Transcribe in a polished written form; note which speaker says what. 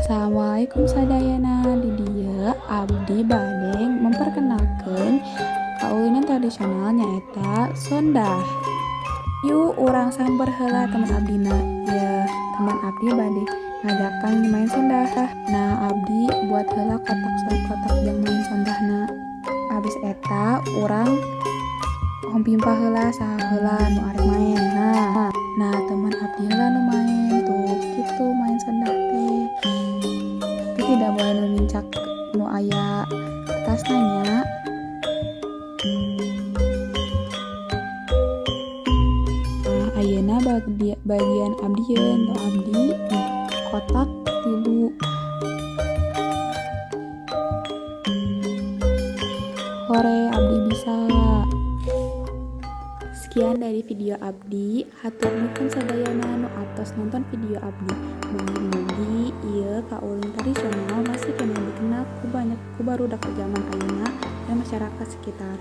Speaker 1: Assalamualaikum sadayana. Di dieu abdi bade memperkenalkeun kaulinan tradisional, nyaeta sondah. Yuk, urang samper heula teman abdina. Ya, teman abdi bade ngajakan main sondah. Nah, abdi buat heula kotak kotak jang main sondahna. Abis eta urang hompimpa heula, saha heula nu arek main. Nah, teman abdi heula nu main tuh. Kitu main sondah teh, tapi tidak boleh nu nincak nu aya kertasna nya. Nah, ayeuna bagian abdi yeun tuh, abdi kotak tilu. Hore, abdi bisa. Sekian dari video abdi. Hatur nuhun sadayana nu atos nonton video abdi. Mugi-mugi ieu kaulin tradisional masih keneh dikenal ku banyak ku barudak zaman ayeuna dan masyarakat sekitar.